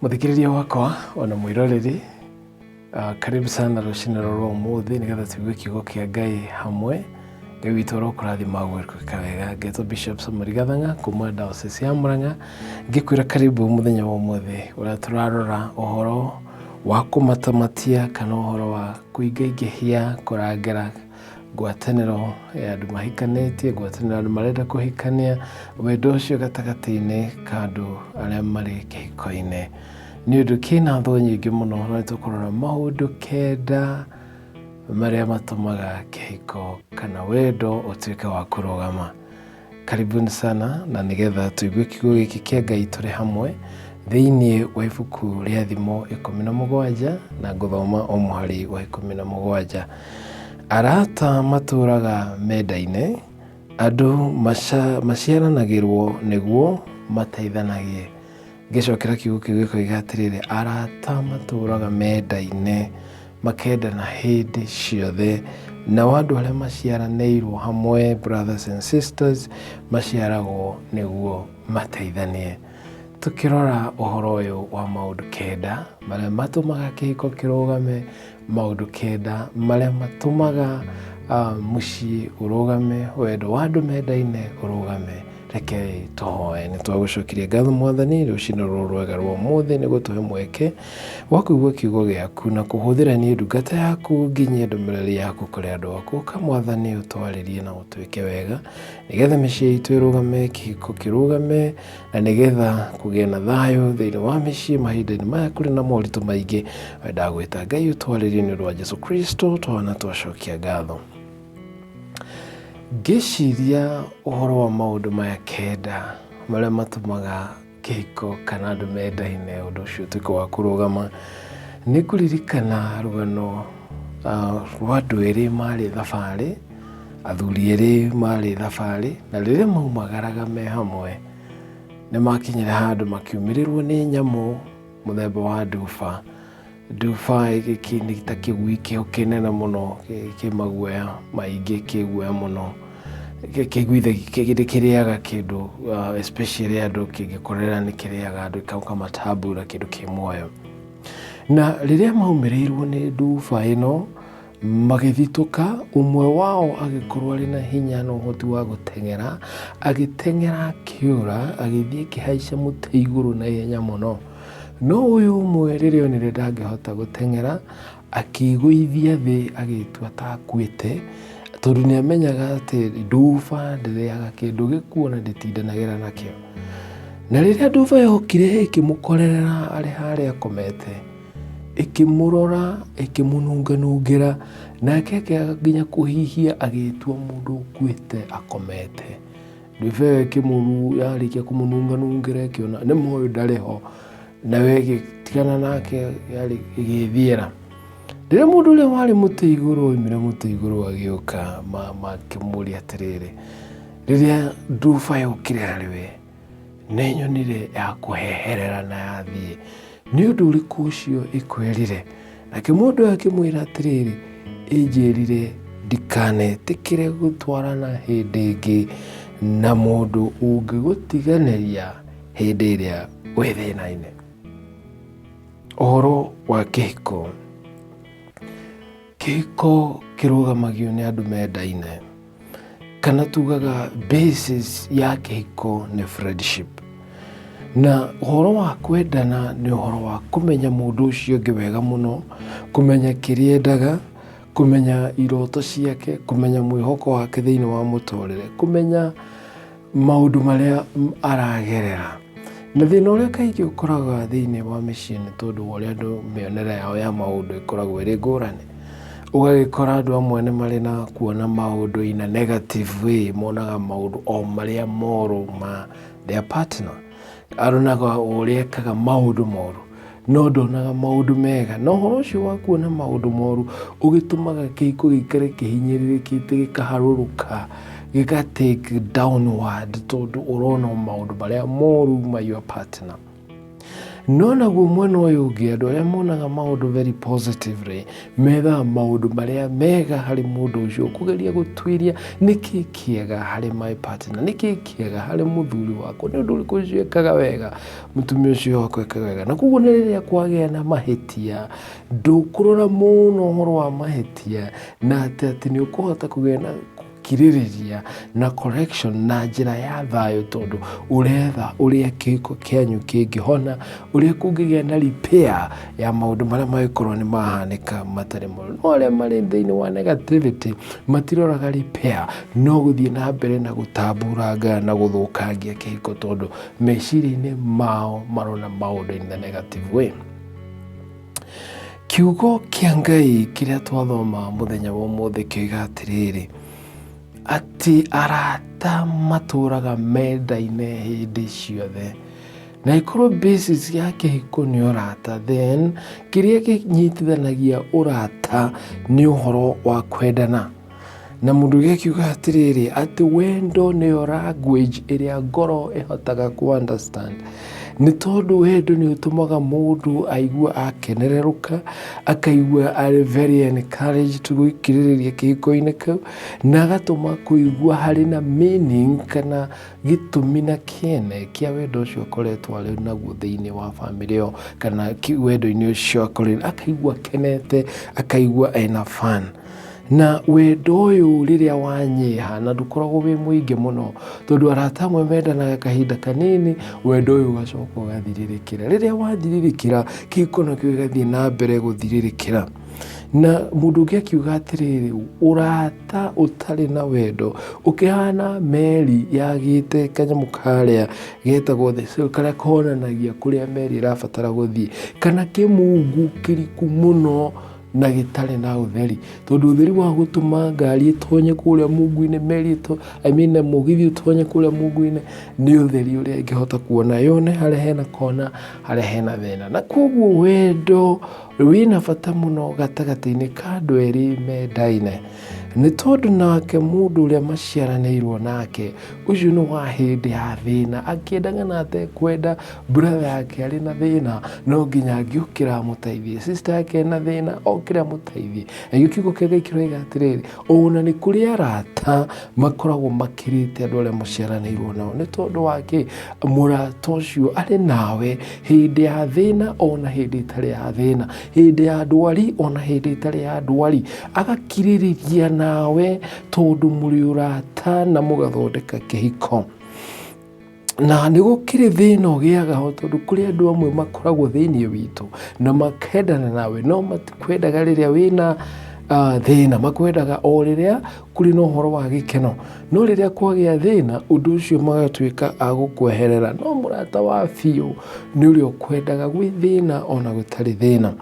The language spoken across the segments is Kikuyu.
Mũthikĩrĩria wakwa ona mwĩroreri, karibu sana rũcinĩ rwa ũmũthĩ nĩgetha tũigue kiugo kĩa Ngai hamwe. Ngai witũ arokũrathima gwĩka wega. Ngetwo Bishop Samuel Gathang'a kuma Diocese ya Murang'a, ngĩkwĩra karibu mũthenya wa ũmũthĩ ũrĩa tũrarora ũhoro wa kũmatamatia kana ũhoro wa kũingaingĩhia kũrangĩra ngwatanĩro ya andũ mahikanĩtie, ngwatanĩro ya andũ marenda kũhikania, wendo ũcio gatagatĩ-inĩ ka andũ arĩa marĩ kĩhiko-inĩ. Nĩ ũndũ kĩna thũ nyingĩ mũno na nĩ tũkũrora maũndũ 9 marĩa matũmaga kĩhiko kana wendo ũtuĩke wa kũrũgama. Karibuni sana na nĩgetha tũigue kiugo gĩkĩ kĩa Ngai tũrĩ hamwe thĩinĩ wa ibuku rĩa Thimo 17 na ngũthoma o mũhari wa 17. Arata matũraga mendaine, andũ maciaranagĩrwo nĩguo mateithanagie. Ngĩcokera kiugo kĩu gĩkoiga atĩrĩrĩ, arata matũraga mendaine, makendana hĩndĩ ciothe. Nao andũ arĩa maciaranĩirwo hamwe, brothers and sisters, maciaragwo nĩguo mateithanie. Tũkĩrora ũhoro ũyũ wa maũndũ 9 marĩa matũmaga kĩhiko kĩrũgame, maũndũ 9 marĩa matũmaga mũciĩ ũrũgame, wendo wa andũ mendaine ũrũgame. Rekei tũhoe. Nĩ twagũcokeria ngatho Mwathani rũcinĩ rũrũ rwega rwa ũmũthĩ nĩ gũtũhe mweke wa kũigua kiugo gĩaku na kũhũthĩra niĩ ndungata yaku nginyie ndũmĩrĩri yaku kũrĩ andũ aku. Ũka Mwathani ũtwarĩrie na ũtwĩke wega nĩgetha mĩciĩ itũ ĩrũgame, kĩhiko kĩrũgame, na nĩgetha kũgĩe na thayũ thĩinĩ wa mĩciĩ mahinda-inĩ maya kũrĩ na moritũ maingĩ. Wendaga gwĩta Ngai ũtwarĩrie nĩ ũndũ wa Jesu Kristo twana twacokia ngatho. Ngĩciria ũhoro wa maũndũ maya 9 marĩa matũmaga kĩhiko kana andũ mendaine ũndũ ũcio ũtuĩke wa kũrũgama, nĩ ngũririkana rũgano rwa andũ erĩ marĩ thabarĩ, athuri erĩ marĩ thabarĩ, na rĩrĩa maumagaraga me hamwe, nĩ makinyire handũ makiumĩrĩrwo nĩ nyamũ mũthemba wa nduba. Nduba gĩkĩ nĩ ta kĩgui kĩnene mũno kĩ maguoya maingĩ, kĩ guoya mũno. Kĩguithagia, kĩrĩaga kĩndũ especially andũ kĩngĩkorera nĩ kĩrĩaga andũ gĩkamatambura kĩndũ kĩ muoyo. Na rĩrĩa maumĩrĩirwo nĩ nduba ĩno, magĩthitũka, ũmwe wao agĩkorwo arĩ na hinya na ũhoti wa gũteng'era, agĩteng'era akĩũra, agĩthiĩ akĩhaica mũtĩ igũrũ na ihenya mũno. No ũyũ ũmwe rĩrĩa onire ndangĩhota gũteng'era, akĩĩgũithia thĩ agĩĩtua ta akuĩte, tondũ nĩ amenyaga atĩ nduba ndĩrĩaga kĩndũ gĩkuũ na ndĩtindanagĩra nakĩo. Na rĩrĩa nduba yokire ĩkĩmũkorerera arĩ harĩa akomete, ĩkĩmũrora, ĩkĩmũnunganungĩra, nake akĩaga nginya kũhihia agĩĩtua mũndũ ũkuĩte akomete. Nduba ĩyo ĩkĩmũru, yarĩkia kũmũnunganungĩra ĩkĩona nĩ ma ũyũ ndarĩ ho, nayo ĩgĩtigana nake ĩgĩthiĩra. Rĩrĩa mũndũ ũrĩa warĩ mũtĩ igũrũ oimire mũtĩ igũrũ agĩũka, makĩmũria atĩrĩrĩ, rĩrĩa nduba yokire harĩ we, nĩ nyonire yakũheherera na yathiĩ, nĩ ũndũ ũrĩkũ ũcio ĩkwĩrire? Nake mũndũ ũyũ akĩmwĩra atĩrĩrĩ, ĩnjĩrire ndikanetĩkĩre gũtwarana hĩndĩ ĩngĩ na mũndũ ũngĩgũtiganĩria hĩndĩ ĩrĩa wĩ thĩna-inĩ. Ũhoro wa kĩhiko. Kĩhiko kĩrũgamagio nĩ andũ mendaine, kana tugaga basis ya kĩhiko nĩ friendship. Na ũhoro wa kwendana nĩ ũhoro wa kũmenya mũndũ ũcio ũngĩ wega mũno, kũmenya kĩrĩa endaga, kũmenya iroto ciake, kũmenya mwĩhoko wake thĩinĩ wa mũtũrĩre, kũmenya maũndũ marĩa aragerera. Na thĩna ũrĩa kaingĩ ũkoraga thĩinĩ wa mĩciĩ nĩ tondũ wa ũrĩa andũ mĩonere yao ya maũndũ ĩkoragwo ĩrĩ ngũrani. Ũgagĩkora andũ amwe nĩ marĩ na kuona maũndũ in a negative way, monaga maũndũ o marĩa moru ma their partner. Aronaga ũrĩa ekaga maũndũ moru, no ndonaga maũndũ mega. Na ũhoro ũcio wa kuona maũndũ moru ũgĩtũmaga kĩhiko gĩikare kĩhinyĩrĩrĩkĩte, gĩkaharũrũka, gĩka take downward, tondũ ũrona o maũndũ marĩa moru ma your partner. No naguo mwena ũyũ ũngĩ, andũ arĩa monaga maũndũ very positively, methaga maũndũ marĩa mega harĩ mũndũ ũcio, kũgeria gũtuĩria nĩkĩ kĩega harĩ my partner, nĩkĩ kĩega harĩ mũthuri wakwa, nĩ ũndũ ũrĩkũ ũcio ekaga wega, mũtumia ũcio wakwa ekaga wega. Na koguo nĩ rĩrĩa kwagĩa na mahĩtia, ndũkũrora mũno ũhoro wa mahĩtia na atĩ atĩ nĩ ũkũhota kũgĩa na gũkirĩrĩria na correction na njĩra ya thayũ, tondũ ũretha ũrĩa kĩhiko kĩanyu kĩngĩhona, ũrĩa kũngĩgĩa na repair ya maũndũ marĩa mangĩkorwo nĩ mahanĩka matarĩ moru. No arĩa marĩ thĩinĩ wa negativity matiroraga repair, no gũthiĩ na mbere na gũtamburanga na gũthũkangia kĩhiko, tondũ meciria-inĩ mao marona maũndũ in the negative way. Kiugo kĩa Ngai kĩrĩa twathoma mũthenya wa ũmũthĩ kĩoiga atĩrĩrĩ, atĩ arata matũraga mendaine hĩndĩ ciothe. Na ĩkorwo basis ya kĩhiko nĩ ũrata, then kĩrĩa kĩnyitithanagia ũrata nĩ ũhoro wa kwendana. Na mũndũ ũngĩ akiuga atĩrĩrĩ, atĩ wendo nĩyo language ĩrĩa ngoro ĩhotaga kũ understand. Nĩ tondũ wendo nĩ ũtũmaga mũndũ aigue akenererũka, akaigua arĩ very encouraged gũikirĩrĩria kĩhiko-inĩ kĩu, na agatũma kũigua harĩ na meaning kana gĩtũmi na kĩene kĩa wendo ũcio akoretwo arĩ naguo thĩinĩ wa bamĩrĩ ĩyo, kana wendo-inĩ ũcio akoretwo, akaigua akenete, akaigua ena fun. Na wendo ũyũ rĩrĩa wanyiha, na ndũkoragwo wĩ mũingĩ mũno, tondũ arata amwe mendanaga kahinda kanini, wendo ũyũ ũgacoka ũgathirĩrĩkĩra. Rĩrĩa wathirĩrĩkĩra, kĩhiko nakĩo gĩgathiĩ na mbere gũthirĩrĩkĩra. Na mũndũ ũngĩ akiuga atĩrĩrĩ, ũrata ũtarĩ na wendo ũkĩhana meri yagĩte kanyamũ karĩa getagwo the sail, karĩa konanagia kũrĩa meri ĩrabatara gũthiĩ, kana kĩmungu kĩriku mũno na gĩtarĩ na ũtheri, tondũ ũtheri wa gũtũma ngari ĩtonye kũrĩa mungu-inĩ, meri ĩto, I mean mũgithi ũtonye kũrĩa mungu-inĩ, nĩ ũtheri ũrĩa ĩngĩhota kuona, yone harĩa hena kona, harĩa hena thĩna. Na koguo wendo wĩna bata mũno gatagatĩ-inĩ ka andũ erĩ mendaine, nĩ tondũ nake mũndũ ũrĩa maciaranĩirwo nake ũcio nĩ wa hĩndĩ ya thĩna, akĩendaga na atekwenda, brother yake arĩ na thĩna no nginya angĩũkĩra amũteithie, sister yake ena thĩna okĩre amũteithie. Na gĩkĩo kiugo kĩa Ngai kĩroiga atĩrĩrĩ, ona nĩ kũrĩ arata makoragwo makĩrĩte andũ arĩa mũciaranĩirwo nao, nĩ tondũ wa kĩ? Mũrata ũcio arĩ nawe hĩndĩ ya thĩna ona hĩndĩ ĩtarĩ ya thĩna, hĩndĩ ya ndwari ona hĩndĩ ĩtarĩ ya ndwari, agakirĩrĩria nawe tondũ mũrĩ ũrata na mũgathondeka kĩhiko. Na nĩ gũkĩrĩ thĩna ũgĩaga ho, tondũ kũrĩ andũ amwe makoragwo thĩinĩ witũ na makendana nawe, no matikwendaga rĩrĩa wĩna thĩna, makwendaga o rĩrĩa kũrĩ na ũhoro wa gĩkeno, no rĩrĩa kwagĩa thĩna, ũndũ ũcio magatuĩka a gũkweherera. No mũrata wa biũ nĩ ũrĩa ũkwendaga gwĩ thĩna ona gũtarĩ thĩna.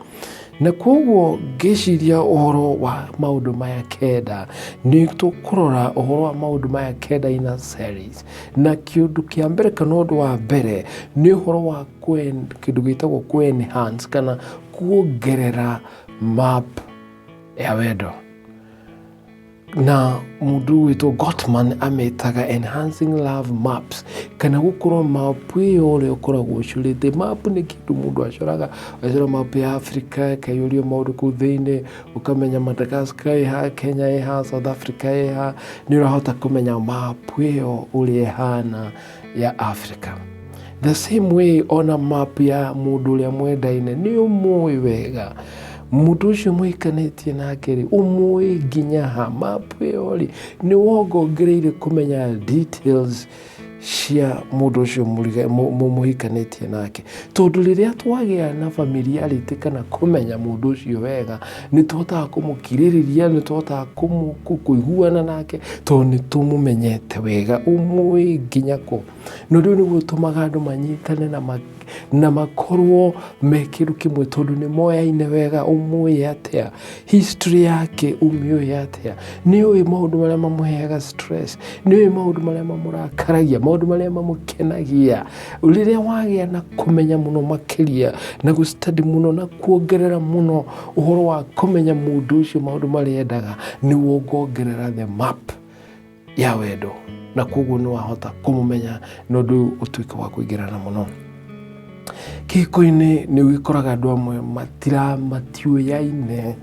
Na koguo ngĩciria ũhoro wa maũndũ maya kenda, nĩ tũkũrora ũhoro wa maũndũ maya kenda in a series. Na kĩũndũ kĩa mbere kana ũndũ wa mbere nĩ ũhoro wa kĩndũ gĩtagwo kũ enhance kana kuongerera map ya wendo. Na mũndũ wĩtwo Gottman ametaga enhancing love maps, kana gũkorwo map ĩyo ũrĩa ũkoragwo ũcorĩte. Map nĩ kĩndũ mũndũ acoraga, ũgacora map ya Africa, ĩkaiyũrio maũndũ kũu thĩinĩ, ũkamenya Madagascar ĩha, Kenya ĩha, South Africa ĩha, nĩ ũrahota kũmenya map ĩyo ũrĩa ĩhana ya Africa. The same way ona map ya mũndũ ũrĩa mwendaine nĩ ũmũĩ wega, mũndũ ũcio mũhikanĩtie nake rĩ, ũmũĩ nginya ha. Map ĩyo rĩ, nĩ wongongereire kũmenya details cia mũndũ ũcio mũhikanĩtie nake, tondũ rĩrĩa twagĩa na familiarity kana kũmenya mũndũ ũcio wega, nĩ tũhotaga kũmũkirĩrĩria, nĩ tũhotaga kũiguana nake, tondũ nĩ tũmũmenyete wega, ũmũĩ nginya kũ. Na ũndũ ũyũ nĩguo ũtũmaga andũ manyitane na makorwo me kĩndũ kĩmwe, tondũ nĩ moyaine wega. Ũmũĩ atĩa, history yake ũmĩũĩ atĩa, nĩ ũĩ maũndũ marĩa mamũheaga stress, nĩ ũĩ maũndũ marĩa mamũrakaragia, maũndũ marĩa mamũkenagia. Rĩrĩa wagĩa na kũmenya mũno makĩria na gũ-study mũno na kuongerera mũno ũhoro wa kũmenya mũndũ ũcio maũndũ marĩa endaga, nĩ wongongerera the map ya wendo, na koguo nĩ wahota kũmũmenya na ũndũ ũyũ ũtuĩke wa kũingĩrana mũno. Kĩhiko-inĩ nĩ ũgĩkoraga andũ amwe matira matiũyaine,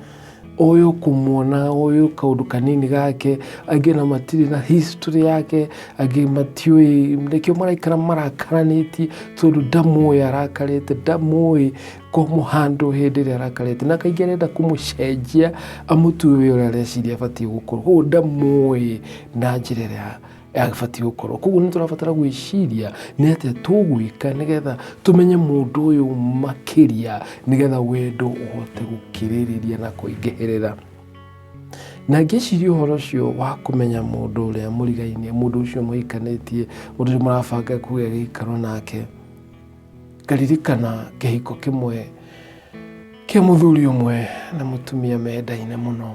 ũyũ kũmuona ũyũ kaũndũ kanini gake, angĩ na matirĩ na history yake, angĩ matiũĩ nĩkĩo maraikara marakaranĩtie tondũ ndamũĩ arakarĩte, ndamũĩ kũmũhandle hĩndĩ ĩrĩa arakarĩte, na kaingĩ arenda kũmũcenjia amũtue we ũrĩa areciria abatiĩ gũkorwo, koguo ndamũĩ na njĩra ĩrĩa abatiĩ gũkorwo. Koguo nĩ tũrabatara gwĩciria nĩ atĩa tũgwĩka nĩgetha tũmenye mũndũ ũyũ makĩria, nĩgetha wendo ũhote gũkirĩrĩria na kũingĩhĩrĩra. Na ngĩciria ũhoro ũcio wa kũmenya mũndũ ũrĩa mũrigainie, mũndũ ũcio mũhikanĩtie, mũndũ ũcio mũrabanga kũgĩa gĩikaro nake, ngaririkana kĩhiko kĩmwe kĩa mũthuri ũmwe na mũtumia mendaine mũno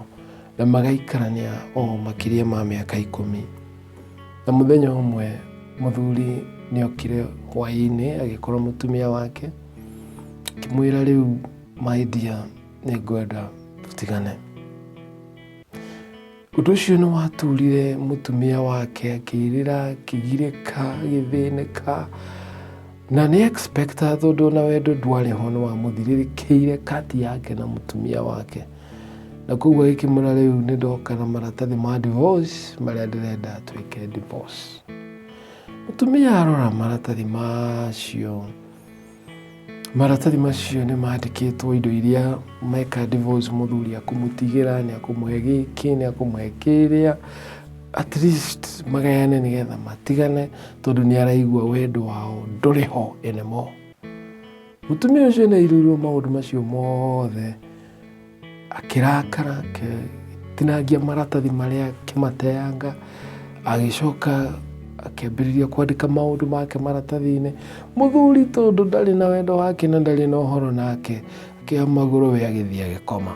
na magaikarania o makĩria ma mĩaka 10. Na mũthenya ũmwe mũthuri nĩokire hwaĩ-inĩ agĩkora mũtumia wake, akĩmwĩra rĩu my dear, nĩngwenda tũtigane. Ũndũ ũcio nĩ waturire mũtumia wake, akĩrĩra, akĩgirĩka, agĩthĩnĩka, na nĩ expectaga tondũ ona wendo ndwarĩ ho, nĩ wamũthirĩrĩkĩire kati yake na mũtumia wake. Na koguo agĩkĩmwĩra rĩu nĩ ndoka na maratathi ma divorce marĩa ndĩrenda twĩke divorce. Mũtumia arora maratathi macio, maratathi macio nĩ mandĩkĩtwo indo iria meka divorce mũthuri akũmũtigĩra, nĩ akũmũhe gĩkĩ, nĩ akũmũhe kĩrĩa, at least magayane nĩgetha matigane tondũ nĩ araigua wendo wao ndũrĩ ho anymore. Mũtumia ũcio nĩ airũirwo maũndũ macio mothe, akĩrakara, akĩtinangia maratathi marĩa akĩmateanga, agĩcoka akĩambĩrĩria kwandĩka maũndũ make maratathi-inĩ. Mũthuri tondũ ndarĩ na wendo wake na ndarĩ na ũhoro nake, akĩoya magũrũ we agĩthiĩ agĩkoma.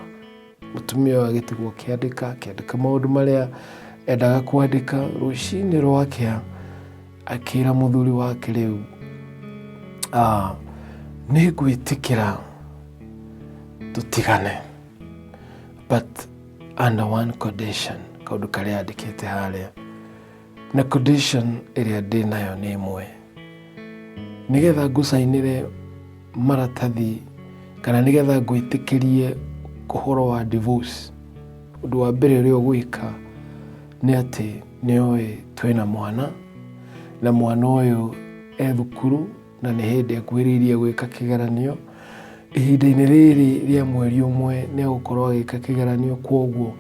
Mũtumia ũyũ agĩtigwo akĩandĩka, akĩandĩka maũndũ marĩa endaga kwandĩka. Rũcinĩ rwakĩa akĩra mũthuri wake rĩu, nĩ ngwĩtĩkĩra tũtigane but under one condition, kaũndũ karĩa andĩkĩte harĩa, na condition ĩrĩa ndĩ nayo nĩ ĩmwe, nĩgetha ngũcainĩre maratathi kana nĩgetha ngwĩtĩkĩrie ũhoro wa divorce, ũndũ wa mbere ũrĩa ũgwĩka nĩ atĩ nĩ ũĩ twĩna mwana, na mwana ũyũ e thukuru na nĩ hĩndĩ akuhĩrĩirie gwĩka kĩgeranio. Ihinda-inĩ rĩrĩ rĩa mweri ũmwe nĩ egũkorwo agĩka kĩgeranio, kwoguo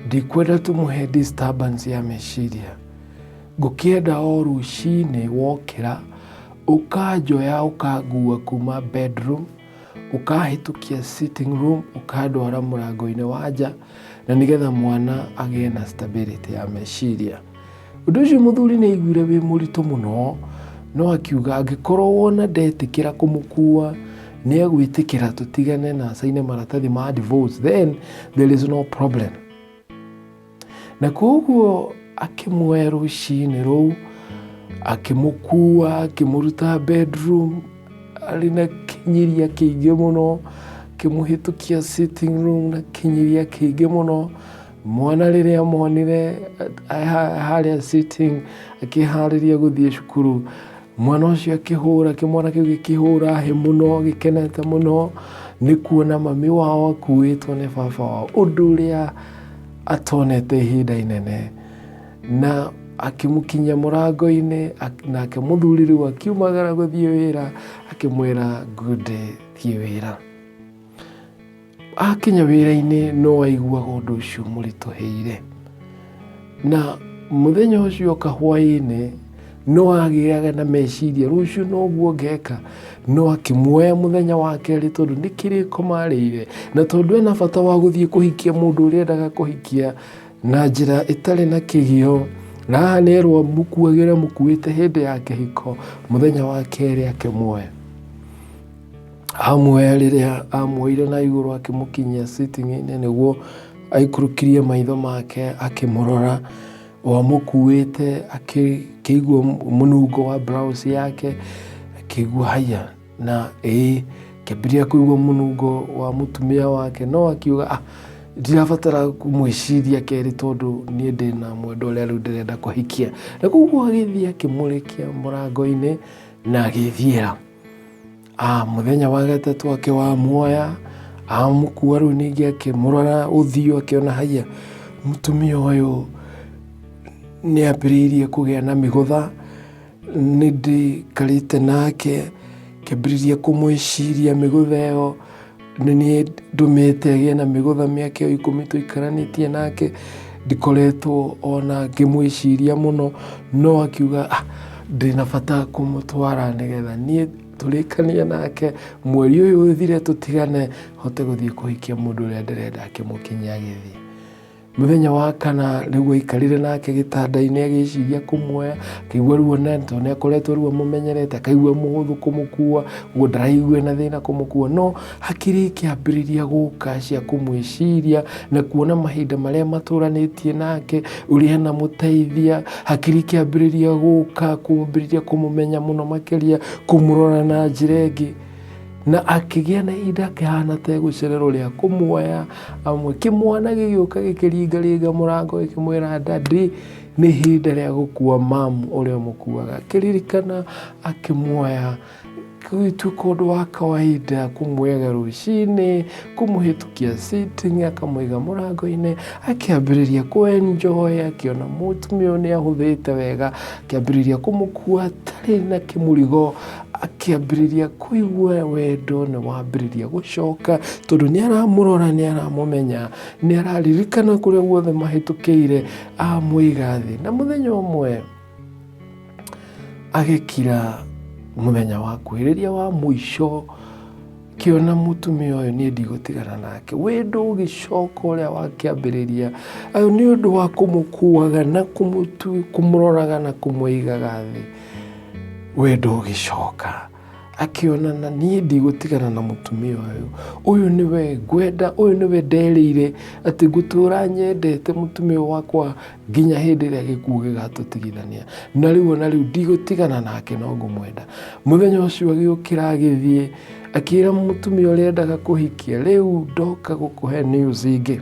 ndikwenda tũmũhe disturbance ya meciria. Ngũkĩenda o rũcinĩ wokĩra ũkanjoya ũkangua kuma bedroom, ũkahĩtũkia sitting room, ũkandwara mũrango-inĩ wa nja, na nĩgetha mwana agĩe na stability ya meciria. Ũndũ ũcio mũthuri nĩ aiguire wĩ mũritũ mũno, no akiuga angĩkorwo wona ndetĩkĩra kũmũkua, nĩ egwĩtĩkĩra tũtigane na acaine maratathi ma divorce, then there is no problem. Na koguo akĩmuoya rũcinĩ rũu, akĩmũkua, akĩmũruta bedroom, arĩ na kĩnyiria kĩingĩ mũno, akĩmũhĩtũkia sitting room na kĩnyiria kĩingĩ mũno. Mwana rĩrĩa amuonire harĩa sitting akĩharĩria gũthiĩ cukuru, mwana ũcio akĩhũra, kĩmwana kĩu gĩkĩhũra hĩ mũno, gĩkenete mũno nĩ kuona mami wao akuĩtwo nĩ baba wao, ũndũ ũrĩa atonete ihinda inene. Na akĩmũkinyia mũrango-inĩ, nake mũthuri rĩu akiumagara gũthiĩ wĩra, akĩmwĩra good day, thiĩ wĩra. Akinya wĩra-inĩ no aiguaga ũndũ ũcio mũritũhĩire. Na mũthenya ũcio kahwaĩ-inĩ no agĩaga na meciria rũciũ noguo ngeka, no akĩmuoya mũthenya wa kerĩ tondũ nĩ kĩrĩko marĩire, na tondũ ena bata wa gũthiĩ kũhikia mũndũ ũrĩa endaga kũhikia na njĩra ĩtarĩ na kĩgio, na haha nĩ erwo mũkuagĩre mũkuĩte hĩndĩ ya kĩhiko, mũthenya wa kerĩ akĩmuoya. Amuoya rĩrĩa amuoire na igũrũ akĩmũkinyia sitting-inĩ nĩguo aikũrũkirie maitho make akĩmũrora, o amũkuĩte akĩigua mũnungo wa blouse yake, akĩigua haiya na ĩĩ, akĩambĩrĩria kũigua mũnungo wa mũtumia wake, no akiuga ah, ndirabatara kũmwĩciria kerĩ tondũ niĩ ndĩna mwendwa ũrĩa rĩu ndĩrenda kũhikia. Na koguo agĩthiĩ akĩmũrĩkia mũrango-inĩ na agĩthiĩra. Mũthenya wa gatatũ akĩwamuoya, amũkua rĩu ningĩ akĩmũrora ũthiũ akĩona haiya, mũtumia ũyũ nĩ ambĩrĩirie kũgĩa na mĩgũtha, nĩ ndĩkarĩte nake, ngĩambĩrĩria kũmwĩciria mĩgũtha ĩyo, nĩ niĩ ndũmĩte agĩe na mĩgũtha mĩaka ĩyo 10 tũikaranĩtie nake, ndikoretwo ona ngĩmwĩciria mũno, no akiuga ndĩna bata kũmũtwara nĩgetha niĩ tũrĩkanie nake, mweri ũyũ ũthire tũtigane, hote gũthiĩ kũhikia mũndũ ũrĩa ndĩrenda akĩmũkinyia agĩthiĩ. Mũthenya wa kana nĩguo aikarire nake gĩtanda-inĩ agĩciria kũmuoya, akĩigua ruo na tondũ nĩ akoretwo rĩu amũmenyerete, akaigua mũhũthũ kũmũkua, ũguo ndaraigua ena thĩna kũmũkua, no hakiri ikĩambĩrĩria gũka cia kũmwĩciria na kuona mahinda marĩa matũranĩtie nake, ũrĩa anamũteithia, hakiri ikĩambĩrĩria gũka, kũambĩrĩria kũmũmenya mũno makĩria, kũmũrora na njĩra ĩngĩ. Na akĩgĩa na ihinda akĩhana ta egũcererwo rĩa kũmuoya amwe. Kĩmwana gĩgĩũka gĩkĩringaringa mũrango gĩkĩmwĩra daddy nĩ ihinda rĩa gũkua mamu ũrĩa ũmũkuaga. Akĩririkana akĩmuoya gũgĩtuĩka ũndũ wa kawaida kũmuoyaga rũcinĩ, kũmũhĩtũkia sitting akamũiga mũrango-inĩ, akĩambĩrĩria kũ enjoy akĩona mũtumia ũyũ nĩ ahũthĩte wega, akĩambĩrĩria kũmũkua atarĩ na kĩmũrigo. Akĩambĩrĩria kũigua wendo nĩ wambĩrĩria gũcoka, tondũ nĩ aramũrora, nĩ aramũmenya, nĩ araririkana kũrĩa guothe mahĩtũkĩire, amũiga thĩ. Na mũthenya ũmwe agĩkira mũthenya wa kwĩrĩria wa mũico, kĩona mũtumia ũyũ niĩ ndigũtigana nake. Wendo ũgĩcoka ũrĩa wakĩambĩrĩria, nĩ ũndũ wa kũmũkuaga na kũmũroraga na kũmũigaga thĩ. Wendo ũgĩcoka, akĩona na niĩ ndigũtigana na mũtumia ũyũ, ũyũ nĩwe ngwenda, ũyũ nĩwe nderĩire atĩ ngũtũra nyendete mũtumia ũyũ wakwa nginya hĩndĩ ĩrĩa gĩkuũ gĩgatũtigithania, na rĩu ona rĩu ndigũtigana nake no ngũmwenda. Mũthenya ũcio agĩũkĩra agĩthiĩ, akĩra mũtumia ũrĩa endaga kũhikia, rĩu ndoka gũkũhe news ingĩ.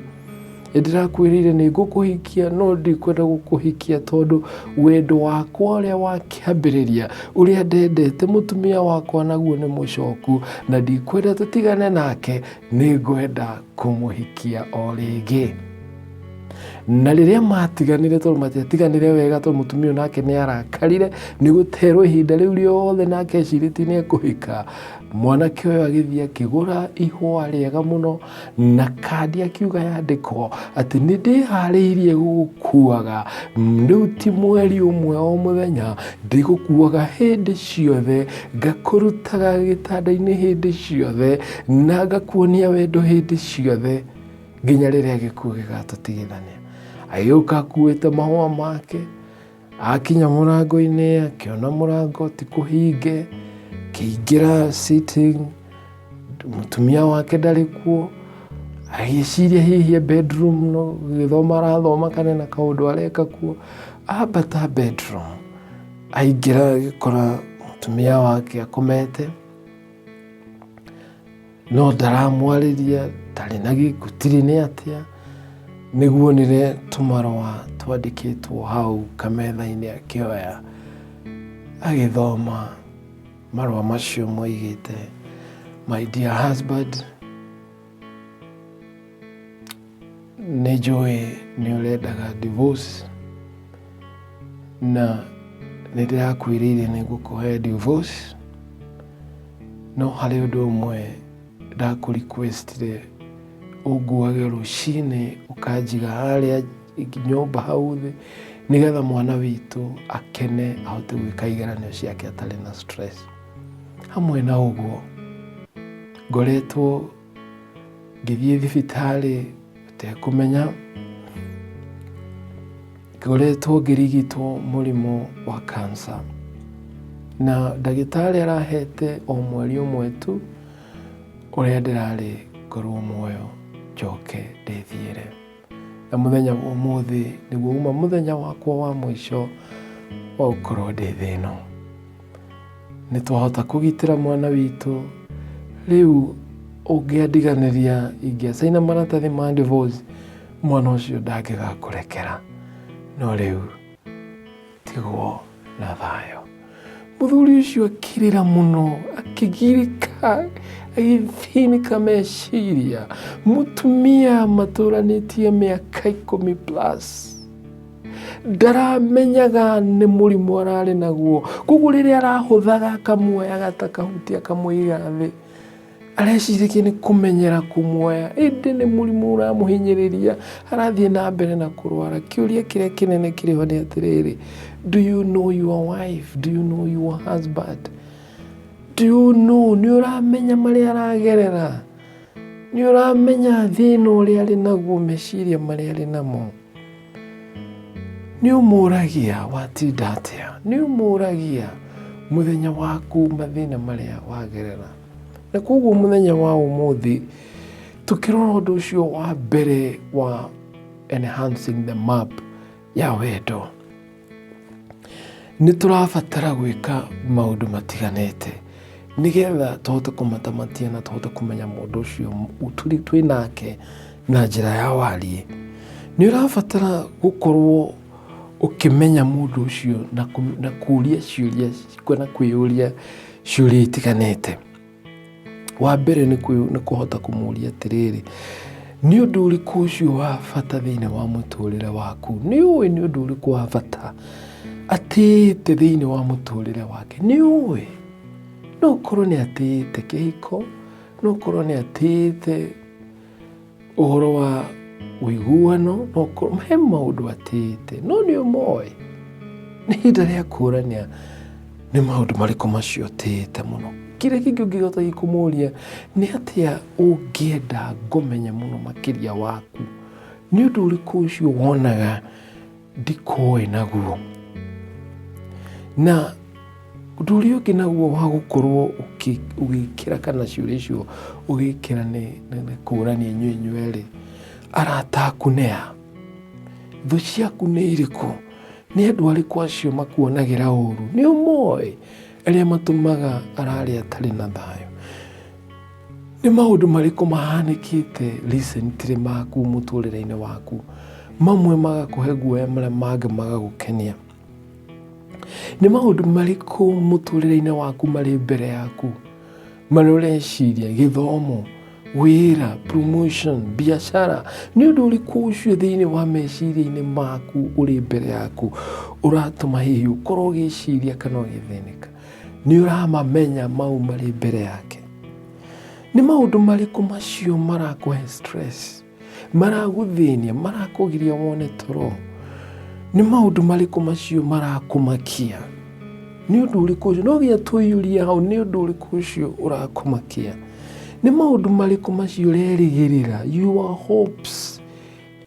Nĩndĩrakwĩrĩire nĩ ngũkũhikia no ndikwenda gũkũhikia tondũ wendo wakwa ũrĩa wakĩambĩrĩria, ũrĩa ndendete mũtumia wakwa naguo nĩ mũcoku na ndikwenda tũtigane nake, nĩ ngwenda kũmũhikia o rĩngĩ. Na rĩrĩa matiganire, tondũ matiatiganire wega, tondũ mũtumia ũyũ nake nĩ arakarire nĩ gũterwo ihinda rĩu rĩothe nake ecirĩtie nĩ ekũhika, mwanake ũyũ agĩthiĩ akĩgũra ihũa rĩega mũno na kandi akiuga yandĩkwo atĩ nĩ ndĩharĩirie gũgũkuaga, rĩu ti mweri ũmwe o mũthenya, ndĩgũkuaga hĩndĩ ciothe, ngakũrutaga gĩtanda-inĩ hĩndĩ ciothe, na ngakuonia wendo hĩndĩ ciothe, nginya rĩrĩa gĩkuũ gĩgatũtigithania. Agĩũka akuĩte mahũa make, akinya mũrango-inĩ, akĩona mũrango ti kũhinge, akĩingĩra sitting, mũtumia wake ndarĩ kuo, agĩciria hihi e bedroom no gĩthoma arathoma kana na kaũndũ areka kuo, ambata bedroom, aingĩra agĩkora mũtumia wake akomete, no ndaramwarĩria, ndarĩ na gĩkutirĩ nĩ atĩa, nĩguo onire tũmarũa twandĩkĩtwo hau kametha-inĩ akĩoya, agĩthoma marũa macio moigĩte, my dear husband, nĩ njũĩ nĩ ũrendaga divorce na nĩ ndĩrakwĩrĩire nĩ ngũkũhe divorce, no harĩ ũndũ ũmwe ndakũ requestire ũnguage rũcinĩ ũkanjiga harĩa nyũmba hau thĩ nĩgetha mwana witũ akene ahote gwĩka igeranio ciake atarĩ na stress. Hamwe na ũguo ngoretwo ngĩthiĩ thibitarĩ ũtekũmenya, ngoretwo ngĩrigitwo mũrimũ wa cancer na ndagĩtarĩ arahete o mweri ũmwe tu ũrĩa ndĩrarĩ ngorwo muoyo njoke ndĩthiĩre. Na mũthenya wa ũmũthĩ nĩguo uma mũthenya wakwa wa mũico wa gũkorwo ndĩ thĩ ĩno. Nĩ twahota kũgitĩra mwana witũ, rĩu ũngĩandiganĩria ingĩacaina maratathi ma divorce, mwana ũcio ndangĩgakũrekera, no rĩu tigwo na thayũ. Mũthuri ũcio akĩrĩra mũno, akĩgirĩka, agĩthĩnĩka meciria. Mũtumia matũranĩtie mĩaka 10 plus ndaramenyaga nĩ mũrimũ ararĩ naguo. Koguo rĩrĩa arahũthaga akamuoyaga ta kahuti akamũiga thĩ, arecirĩtie nĩ kũmenyera kũmuoya, ĩndĩ nĩ mũrimũ ũramũhinyĩrĩria, arathiĩ na mbere na kũrwara. Kĩũria kĩrĩa kĩnene kĩrĩ ho nĩ atĩrĩrĩ, do you know your wife? Do you know your husband? Do you know? Nĩ ũramenya marĩa aragerera? Nĩ ũramenya thĩna ũrĩa arĩ naguo, meciria marĩa arĩ namo? Nĩ ũmũragia watinda atĩa? Nĩ ũmũragia mũthenya waku mathĩna marĩa wagerera? Na koguo mũthenya wa ũmũthĩ tũkĩrora ũndũ ũcio wa mbere wa enhancing the map ya wendo, nĩ tũrabatara gwĩka maũndũ matiganĩte nĩgetha tũhote kũmatamatia na tũhote kũmenya mũndũ ũcio twĩ nake na njĩra ya wariĩ. Nĩ ũrabatara gũkorwo ũkĩmenya mũndũ ũcio na kũũria ciũria na kwĩyũria ciũria itiganĩte. Wa mbere nĩ kũhota kũmũria atĩrĩrĩ, nĩ ũndũ ũrĩkũ ũcio wa bata thĩinĩ wa mũtũrĩre waku? Nĩ ũĩ nĩ ũndũ ũrĩkũ wa bata atĩĩte thĩinĩ wa mũtũrĩre wake? Nĩ ũĩ? No ũkorwo nĩ atĩĩte kĩhiko, no ũkorwo nĩ atĩĩte ũhoro wa ũiguano, no ũkorwo he maũndũ atĩĩte, no nĩ ũmoĩ. Nĩ ihinda rĩa kũũrania nĩ maũndũ marĩkũ macio ũtĩĩte mũno. Kĩrĩa kĩngĩ ũngĩhota kũmũria nĩ atĩa ũngĩenda ngũmenye mũno makĩria waku? Nĩ ũndũ ũrĩkũ ũcio wonaga ndikũĩ naguo? Na ũndũ ũrĩa ũngĩ naguo wa gũkorwo ũgĩkĩra kana ciũria icio ũgĩkĩra nĩ kũũrania inyuĩ inyuerĩ, arata aku nĩ a? Thũ ciaku nĩ irĩkũ? Nĩ andũ arĩkũ acio makuonagĩra ũru? Nĩ ũmoĩ arĩa matũmaga ararĩa atarĩ na thayũ? Nĩ maũndũ marĩkũ mahanĩkĩte recently maku mũtũrĩre-inĩ waku? Mamwe magakũhe guoya, marĩa mangĩ magagũkenia. Nĩ maũndũ marĩkũ mũtũrĩre-inĩ waku marĩ mbere yaku marĩa ũreciria? Gĩthomo, wĩra, promotion, biacara. Nĩ ũndũ ũrĩkũ ũcio thĩinĩ wa meciria-inĩ maku ũrĩ mbere yaku ũratũma hihi ũkorwo ũgĩciria kana ũgĩthĩnĩka? Nĩ ũramamenya mau marĩ mbere yake? Nĩ maũndũ marĩkũ macio marakũhe stress, maragũthĩnia, marakũgiria wone toro? Nĩ maũndũ marĩkũ macio marakũmakia? Nĩ ũndũ ũrĩkũ ũcio? No nginya twĩyũrie hau, nĩ ũndũ ũrĩkũ ũcio ũrakũmakia? Nĩ maũndũ marĩkũ macio ũrerĩgĩrĩra? Your hopes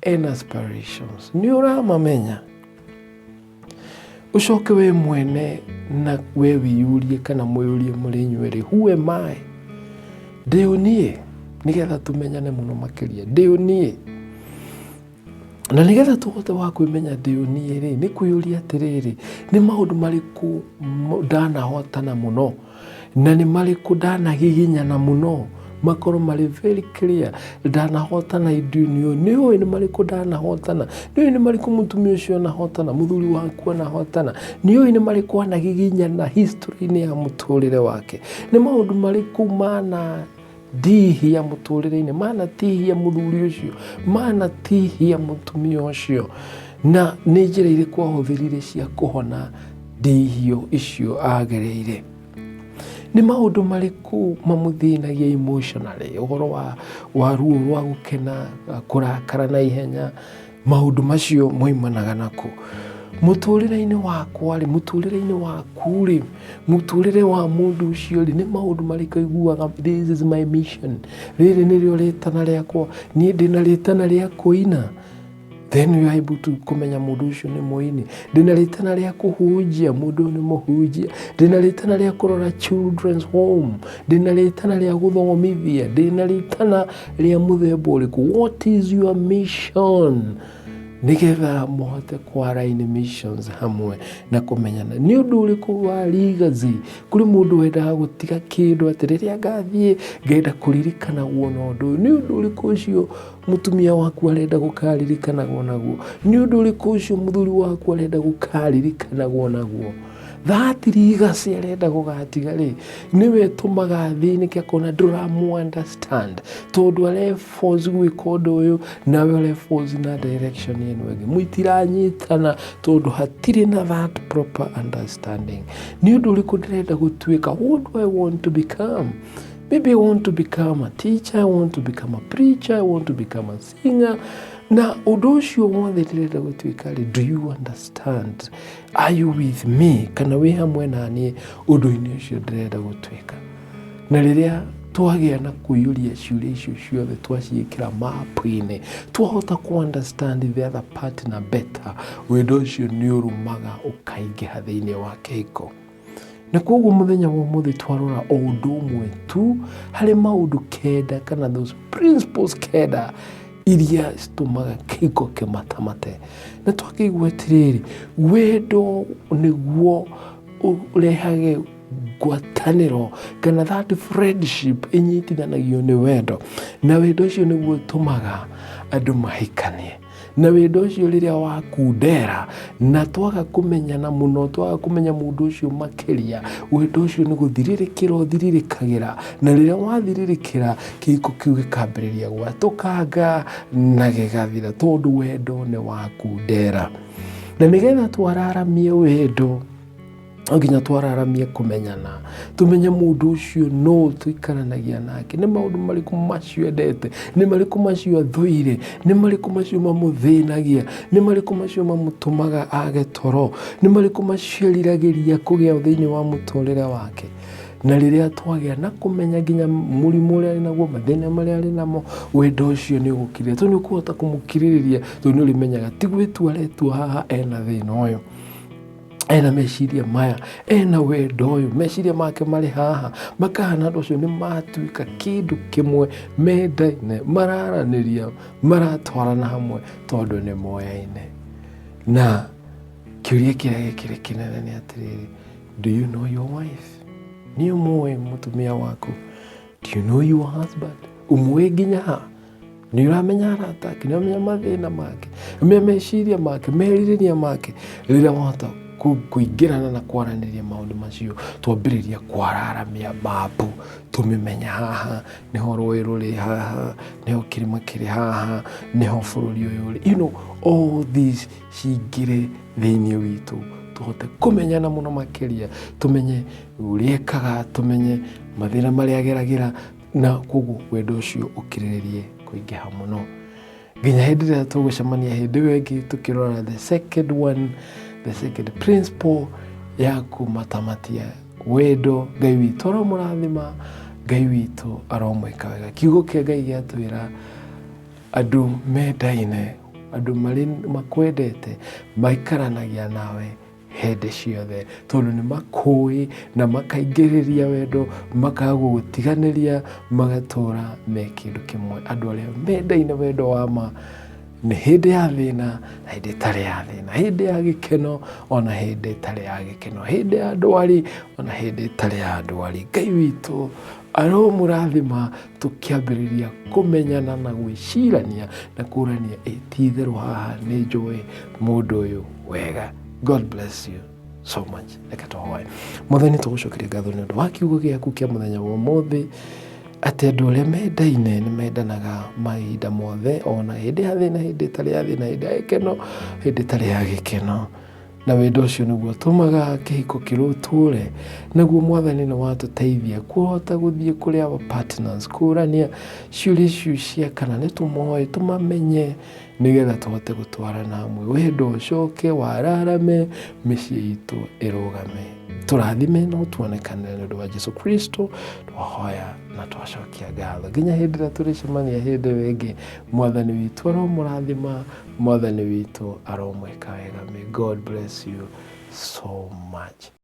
and aspirations. Nĩ ũramamenya? Ũcoke we mwene na we wĩyũrie kana mwĩyũrie mũrĩ inyuerĩ, who am I? Ndĩ ũ niĩ? Nĩgetha tũmenyane mũno makĩria, ndĩ ũ niĩ? Na nĩgetha tũhote wa kwĩmenya ndĩ ũ niĩ rĩ, nĩ kwĩyũria atĩrĩrĩ, nĩ maũndũ marĩkũ ndanahotana mũno na nĩ marĩkũ ndanagiginyana mũno, makorwo marĩ very clear. Ndanahotana indo-inĩ ũyũ, nĩ ũĩ nĩ marĩkũ ndanahotana, nĩ ũĩ nĩ marĩkũ mũtumia ũcio anahotana, mũthuri waku anahotana, nĩ ũĩ nĩ marĩkũ anagiginyana history-inĩ ya mũtũrĩre wake, nĩ maũndũ marĩkũ mana ndihia mũtũrĩre-inĩ, manatihia mũthuri ũcio, manatihia mũtumia ũcio, na nĩ njĩra irĩkũ ahũthĩrire cia kũhona ndihio icio agereire. Nĩ maũndũ marĩkũ mamũthĩnagia emotionally, ũhoro wa ruo rwa gũkena, kũrakara na ihenya, maũndũ macio moimanaga nakũ? Mũtũrĩre-inĩ wakwa rĩ, mũtũrĩre-inĩ waku rĩ, mũtũrĩre wa mũndũ ũcio rĩ, nĩ maũndũ marĩkũ aiguaga this is my mission, rĩrĩ nĩrĩo rĩtana rĩakwa, niĩ ndĩna rĩtana rĩa kũina. Then you are able to kũmenya mũndũ ũcio nĩ mũini. Ndĩna rĩtana rĩa kũhunjia, mũndũ ũyũ nĩ mũhunjia. Ndĩna rĩtana rĩa kũrora children's home, ndĩna rĩtana rĩa gũthomithia, ndĩna rĩtana rĩa mũthemba ũrĩkũ. What is your mission? Nĩgetha mũhote kũ-align missions hamwe na kũmenyana. Nĩ ũndũ ũrĩkũ wa legacy? Kũrĩ mũndũ wendaga gũtiga kĩndũ atĩ rĩrĩa ngathiĩ ngenda kũririkanagwo na ũndũ ũyũ. Nĩ ũndũ ũrĩkũ ũcio mũtumia waku arenda gũkaririkanagwo naguo? Nĩ ũndũ ũrĩkũ ũcio mũthuri waku arenda gũkaririkanagwo naguo? That legacy arenda gũgatiga rĩ, nĩwe ĩtũmaga athĩnĩke akona ndũramũ understand, tondũ are force gwĩka ũndũ ũyũ nawe ũre force na direction ĩno ĩngĩ, mũtiranyitana tondũ hatirĩ na that proper understanding. Nĩ ũndũ ũrĩkũ ndĩrenda gũtuĩka? What do I want to become? Maybe I want to become a teacher, I want to become a preacher, I want to become a singer. Na ũndũ ũcio wothe ndĩrenda gũtuĩka rĩ, do you understand? Are you with me? Kana wĩ hamwe na niĩ ũndũ-inĩ ũcio ndĩrenda gũtuĩka? Na rĩrĩa twagĩa na kũiyũria ciũria icio ciothe, twaciĩkĩra mapu-inĩ, twahota kũ understand the other partner better, wendo ũcio nĩ ũrũmaga ũkaingĩha thĩinĩ wa kĩhiko. Na koguo mũthenya wa ũmũthĩ twarora o ũndũ ũmwe tu harĩ maũndũ 9 kana those principles 9 iria citũmaga kĩhiko kĩmatamate. Na twakĩigua atĩrĩrĩ, wendo nĩguo ũrehage ngwatanĩro kana that friendship ĩnyitithanagio nĩ wendo, na wendo ũcio nĩguo ũtũmaga andũ mahikanie. Na wendo ũcio rĩrĩa wakundera na twaga kũmenyana mũno, twaga kũmenya mũndũ ũcio makĩria, wendo ũcio nĩ gũthirĩrĩkĩra ũthirĩrĩkagĩra, na rĩrĩa wathirĩrĩkĩra, kĩhiko kĩu gĩkambĩrĩria gwatũkanga na gĩgathira, tondũ wendo nĩ wakundera. Na nĩgetha twararamie wendo, no nginya twararamie kũmenyana, tũmenye mũndũ ũcio no tũikaranagia nake, nĩ maũndũ marĩkũ macio endete, nĩ marĩkũ macio athũire, nĩ marĩkũ macio mamũthĩnagia, nĩ marĩkũ macio mamũtũmaga age toro, nĩ marĩkũ macio eriragĩria kũgĩa thĩinĩ wa mũtũrĩre wake. Na rĩrĩa twagĩa na kũmenya nginya mũrimũ ũrĩa arĩ naguo, mathĩna marĩa arĩ namo, wendo ũcio nĩ ũgũkirĩrĩria, tondũ nĩ ũkũhota kũmũkirĩrĩria, tondũ nĩ ũrĩmenyaga ti gwĩtua aretua haha ena thĩna ũyũ, ena meciria maya, ena wendo ũyũ, meciria make marĩ haha, makahana andũ acio nĩ matuĩka kĩndũ kĩmwe, mendaine, mararanĩria, maratwarana hamwe, tondũ nĩ moyaine. Na kĩũria kĩrĩa gĩkĩrĩ kĩnene nĩ atĩrĩrĩ, do you know your wife? Nĩ ũmũĩ mũtumia waku? Do you know your husband? Ũmũĩ nginya ha? Nĩ ũramenya arata ake, nĩ ũramenya mathĩna make, ũramenya meciria make, merirĩria make. Rĩrĩa wahota kũingĩrana na kwaranĩria maũndũ macio, twambĩrĩria kwararamia mapu, tũmĩmenya haha nĩho rũĩ rũrĩ, haha nĩho kĩrĩma kĩrĩ, haha nĩho bũrũri ũyũ ũrĩ. All these cingĩre thĩinĩ witũ, tũhote kũmenyana mũno makĩria, tũmenye ũrĩa ekaga, tũmenye mathĩna marĩa ageragĩra, na koguo wendo ũcio ũkirĩrĩrie kũingĩha mũno. Nginya hĩndĩ ĩrĩa tũgũcemania hĩndĩ ĩyo ĩngĩ tũkĩrora the second one, the second principle ya kũmatamatia wendo. Ngai witũ aromũrathima, Ngai witũ aromwĩka wega. Kiugo kĩa Ngai gĩatwĩra andũ mendaine, andũ marĩ makwendete, maikaranagia nawe hĩndĩ ciothe, tondũ nĩ makũĩ na makaingĩrĩria wendo, makaga gũgũtiganĩria, magatũra me kĩndũ kĩmwe. Andũ arĩa mendaine wendo wa ma nĩ hĩndĩ ya thĩna na hĩndĩ ĩtarĩ ya thĩna, hĩndĩ ya gĩkeno ona hĩndĩ ĩtarĩ ya gĩkeno, hĩndĩ ya ndwari ona hĩndĩ ĩtarĩ ya ndwari. Ngai witũ aromũrathima tũkĩambĩrĩria kũmenyana na gwĩcirania na kũrania, ĩ ti itherũ haha nĩ njũĩ mũndũ ũyũ wega. God bless you so much. Reke tũhoe. Mwathani, tũgũcokeria ngatho nĩ ũndũ wa kiugo gĩaku kĩa mũthenya wa ũmũthĩ, atĩ andũ arĩa mendaine nĩ mendanaga mahinda mothe, ona hĩndĩ ya thĩna, hĩndĩ ĩtarĩ ya thĩna, hĩndĩ ya gĩkeno, hĩndĩ ĩtarĩ ya gĩkeno. Na wendo ũcio nĩguo ũtũmaga kĩhiko kĩrũtũre. Naguo Mwathani nĩ watũteithia kũhota gũthiĩ kũrĩ our partners, kũrania ciũria icio cia kana nĩ tũmoĩ, tũmamenye, nĩgetha tũhote gũtwarana hamwe, wendo ũcoke wararame, mĩciĩ itũ ĩrũgame. Tũrathime no tuonekanĩre nĩ ũndũ wa Jesu Kristo twahoya na twacokia ngatho. Nginya hĩndĩ ĩrĩa tũrĩcemania hĩndĩ ĩyo ĩngĩ, Mwathani witũ aromũrathima, Mwathani witũ aromwĩka wega. May God bless you so much.